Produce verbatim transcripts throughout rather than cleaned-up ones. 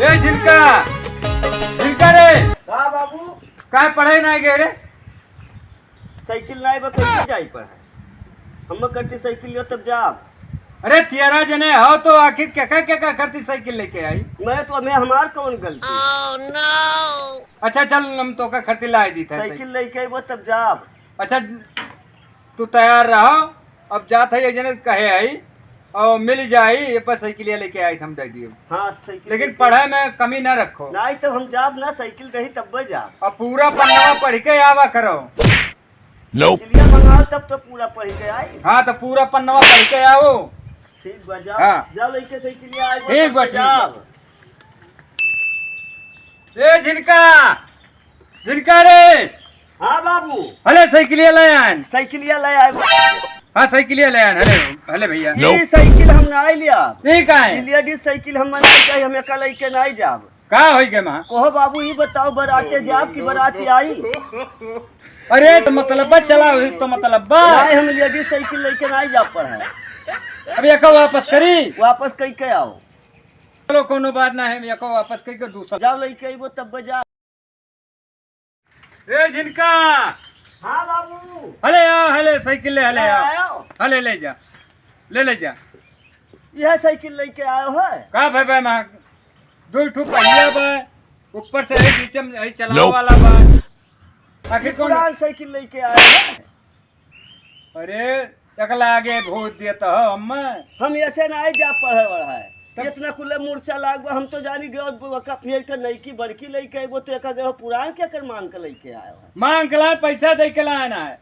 ए झिनका, झिनका रे। का बाबू? काहे पढ़े नाहीं गए रे? साइकिल नाहीं बा, कैसे जाई पढ़े? हम करती साइकिल लियो तब जाब। अरे तियारा जने हो तो आखिर केका केका करती साइकिल लेके आई? मैं तो, मैं हमार कौन गलती? अच्छा चल, हम तोका खरती लाई दी था साइकिल। साइकिल लेके अइबो तब जाब। अच्छा तू तैयार रहो, अब जात है एक जने कहे आई और मिल जाई, ये पर साइकिलिया लेके आई हम दे दियो। हाँ, साइकिल लेकिन लेके पढ़े में कमी ना रखो। नाहीं तब हम जाब ना, साइकिल दही तब्बे जाब। और पूरा पन्नवा पढ़ के आवा करो। साइकिलिया मंगाओ तब तो पूरा पढ़ के आई। हाँ तो पूरा पन्नवा पढ़ के आओ। ठीक बा, जाओ। हाँ। जाओ लेके साइकिलिया आए, ठीक बा, तब्बे ठीक बा। जाब। ए झिनका, झिनका रे। हाँ बाबू। हले साइकिलिया ले आन। साइकिलिया ले आए। हाँ साइकिलिया ले आन। हले, हले भैया। ई साइकिल हम नाहीं लिया। ई काहे? ई लेडीज साइकिल हम नाहीं चाहिए, हम एका लेके नाहीं जाब। का होई गे माँ? कहो बाबू, ई बताओ, बराते जाब कि बराती आई? अरे तो मतलब बा, चला हुई तो मतलब बा। नाहीं, हम लेडीज साइकिल लेके नाहीं जाब पढ़े। अब एका वापस करी? वापस कई के आओ। चलो कोनो बात ना है, एका वापस कई के दूसरा। जाओ लेके अइबो तब बजा। ए झिनका। हाँ बाबू। हले आ, हले साइकिल ले, हले हाँ, आ। आयो। हले ले जा, ले ले जा। यह साइकिल लेके आयो है। का भाई भाई माँ, दो ठो पहिया बा, ऊपर से है बीच में है चलावे वाला बा। आखिर कौन पुरान साइकिल लेके आयो है। अरे, एकला आगे भोज देत हो हम्मे। हम ऐसे नाहीं जा पढ़े वाला है। तब इतना कुल्ले मूर्छा लाग बा, हम तो जानी गयो, वो का फेर के नईकी बड़की लइके अइबो तो एका गयो पुरान के कर मांग के लइके आयो है। मांग के लाए, पैसा दे के लाए ना है।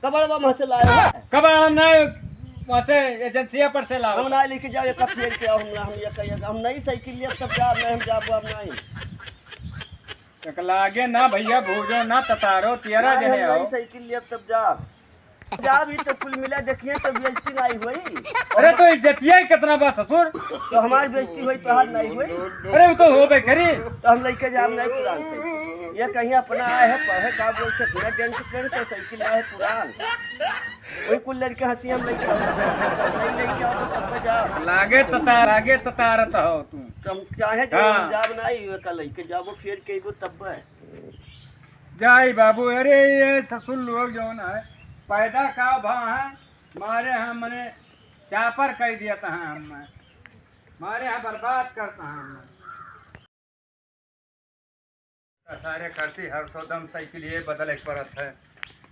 कबाड़वा वहाँ से लाए हो? कबाड़ हम ना, वहाँ से एजेंसिया पर से लाओ। हम ना लेके जाओ, एका फेर के आओ, हम ना, हम ये कहिए, हम नई साइकिल लिए तब जाब, नहीं हम जाबो, हम नहीं। एक लागे ना भैया, भोजो ना ततारो, तियारा नहीं, जने हम आओ। नई साइकिल लिए तब जाब। जाब ही तो कुल मिला देखिए तो बेइज्जती नहीं होई। अरे तो इज्जतिया ही कितना बा ससुर? तो हमार बेइज्जती होई, तोहार नहीं होई। अरे वो तो होबे करी। तो हम लइके जाब नहीं पुरान से। ये कहीं अपना आए है पढ़े का बोल से बिना डेंट पेंट तो साइकिल आए है पुरान। वही कुल लड़के हंसी हम लइके नहीं लइके आओ तो तब जाओ। लागे तता, लागे ततारत हो तू। तुम चाहे जो हाँ। हम जाब नहीं, ये का लइके जाबो फिर के एगो तब है। जाई बाबू, अरे ये ससुर लोग जौन है, पैदा का भा है, मारे हैं मने चापर कई दिया था हम, मारे हैं बर्बाद करता है हम। सारे करती हर सौ दम साइकिल ये बदले के पड़त है।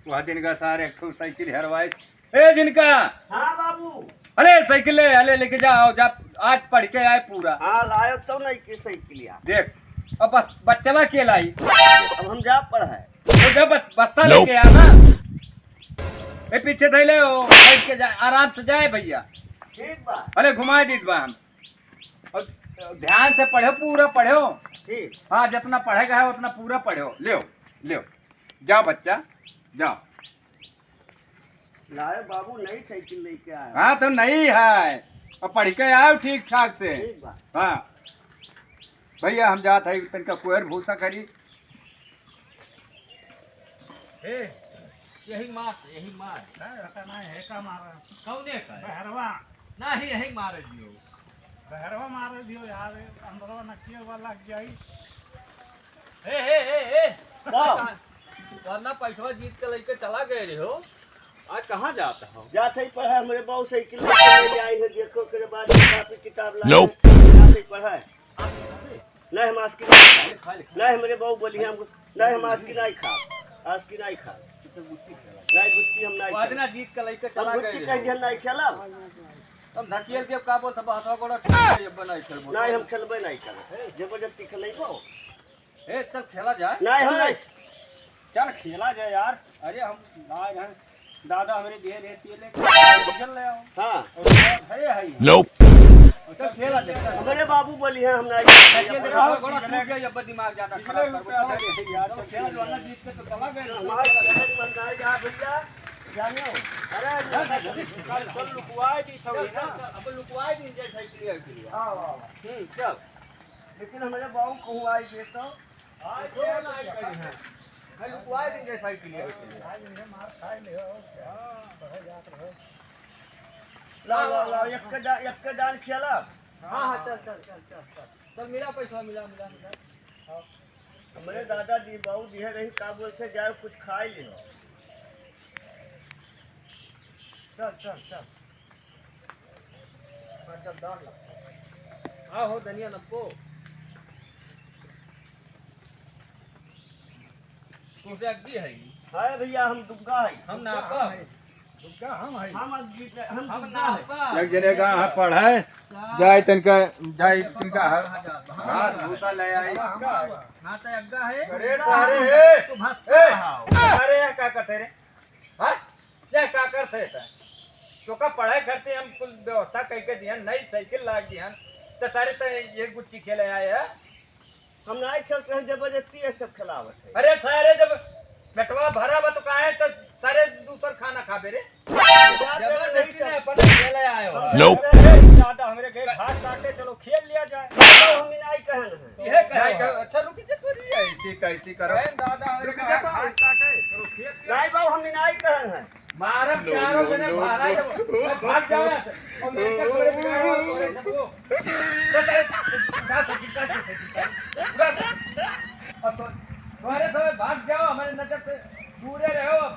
वह दिन का सारे एक ठो साइकिल हरवाई। ए झिनका। हाँ बाबू। अरे साइकिल ले, अरे लेके जा, आओ, जा, आज पढ़ के आए पूरा। हाँ, लायो तो नहीं की साइकिल यार। देख, अब बस बच्चवा के लाई। अब हम जा पढ़े। तो जा बस बस्ता लेके आ ना। ए पीछे धइले हो, बैठ के जा, आराम से जाए भैया। ठीक बा। अरे घुमाए दीत बा हम। और ध्यान से पढ़ो, पूरा पढ़ो। ठीक। हाँ, जितना पढ़े का है उतना पूरा पढ़ो। ले, ले, जाओ बच्चा, जाओ। लाए बाबू, नई साइकिल लेके आया। हाँ, तो नई है। अब पढ़ के आओ ठीक ठाक से। ठीक बा। हाँ। भैया, हम जात है, तनका कोयर भूसा करी। हे, यही मार, यही मार। है, रहता ना है, का मारा? कौने का है? बहरवा। नहीं, यही मारे दियो। बहरवा मारे दियो यार, अंदरवा नकिया वाला लग जाई। हे, हे, हे, हे। का? वरना पैसवा जीत के लेके चला गए रहे हो, आज कहाँ जाता हो? जात है पढ़े, हमरे बाऊ साइकिल लेके ले आई है, देखो, ओकरे बाद में कापी किताब ला Nope। जात है पढ़े। नहीं, हम आज की नहीं खा, नहीं, हमरे बाऊ बोली है हमको, नहीं, हम आज की नहीं खा, आज की नहीं खा। नहीं, गुच्ची हम नहीं वो आज खेलब। ना जीत के लेके हम चला गुच्ची गए कह हो। दिया, नहीं खेलब। हम धकेल के का बोलत बा, हथवा गोड़ा टूट गई, अब नहीं खेलबो। नहीं, हम खेलबे नहीं करब। जबरदस्ती खेलेबो। ए, चल खेला जाए। नहीं, हम नहीं। चल खेला जाए यार। अरे हम लाए हैं, दादा हमरे दिए रहे, तेल लेके डीजल ले आओ। हाँ। और बहुत है, है। Nope। और चल खेला जाए। हमरे बाबू बोली है, हम नहीं खेला जाए। बड़ा टूट गया, अब दिमाग ज्यादा खराब कर। चल खेला, जो ना जीत के तो चला गए। हमारे खेल बन जाए जा भैया, जानो। अरे, कल, कल लुकवाए दी था ना। अब लुकवाए दी, जैसे के लिए, के लिए। हाँ, हाँ, हाँ। हम्म, चल। लेकिन हमरे बाबू कहूँ आई गए तो? हाँ, ये ना आई कहीं है। मैं लुकवाए दी, जैसे के लिए, के लिए। आज इन्हें मार खाए ले हो, क्या? हाँ। बढ़े जात रहो। लाओ, लाओ, लाओ, एक के डा-, एक के डाल खियाला। हाँ, हाँ, चल, चल, चल, चल, चल। चल, मिला पैसा, मिला, मिला, मिला। हाँ। हमरे दादाजी, बाबूजी है रही, का बोलते, जाए कुछ खाए ले। चल, चल, चल। हाँ, चल, दान ला। हाँ हो, धनिया नप्पो। तोसे अग्गी है? हाय भैया, हम दुग्गा है। हम नापा है। दुग्गा हम है। हम अग्गी पे, हम हम दुग्गा है। नापा। एक जने का हाथ पढ़ है, चार। जाए तनका, जाए तनका हाथ, हाँ, जा, हाँ। हाथ भूसा ले आई। हाँ, तो अग्गा है। अरे सारे, ए, तू भस्ता ए, हाव। अरे, यहाँ का करते रे? हाँ? ये का करते है? तो का पढ़ाई करते हम कुल व्यवस्था कई के दिहन, नई साइकिल लाग दिहन, तो सारे तो ये गुच्ची खेले आए हैं। हम नाहीं खेलत रहे, जबरदस्ती ये सब खेलावत है। अरे सारे, जब पेटवा भरा बा तो काहे तो सारे दूसर खाना खाबे रे? जबरदस्ती नहीं, अपन खेले आए हो। हम Nope। जाते रहे, दादा हमरे गए घास काटे, चलो खेल लिया जाए। तो हम नाहीं कहन है। ये कहे नहीं, हो। अच्छा रुकी जा, तू रही है, ऐसी कैसी करो। अरे दादा हमरे रुकी जा तो। घास काटे, चलो खेल लिया। नहीं बाबू, हम नाहीं कहन है। मारब नो, चारों नो, जने नो, मारा नो। जब, अब भाग जाओ यहाँ से। और लड़का तोरे बिना और तोरे सब वो। तो तेरे, जा तो कितना, कितना, कितना। उधर। अब तो, तुम्हारे सब भाग जाओ, हमारे नजर से दूर रहो अब।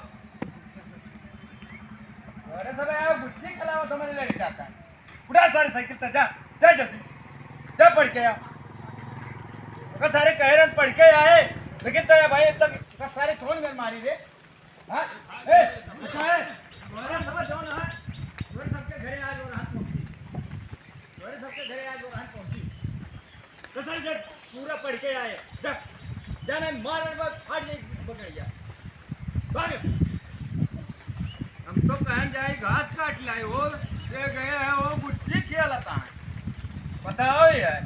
अरे सब यार, बुद्धि खिलाओ, तुम्हारे लड़का का। उठा सारे साइकिल तो जा, जा जल्दी, जा पढ़ के आ। तो सारे कह रहे पढ़ के आए, लेकिन तो ये भाई तक सारे कौन में मारी रे? हाँ? ए, उठा है। तुम्हारा समझ जाओ ना, तुम्हारे सबके घरे आज और हाथ पहुंची। तुम्हारे सबके घरे आज और हाथ पहुंची। तो सर, जब पूरा पढ़ के आए, जा, जा नहीं, मारन बाद फाड़ जाए बकरिया। भाग। हम तो कहन जाए, घास काट लाए, वो दे गए हैं, वो गुच्ची खेलता है। बताओ यार,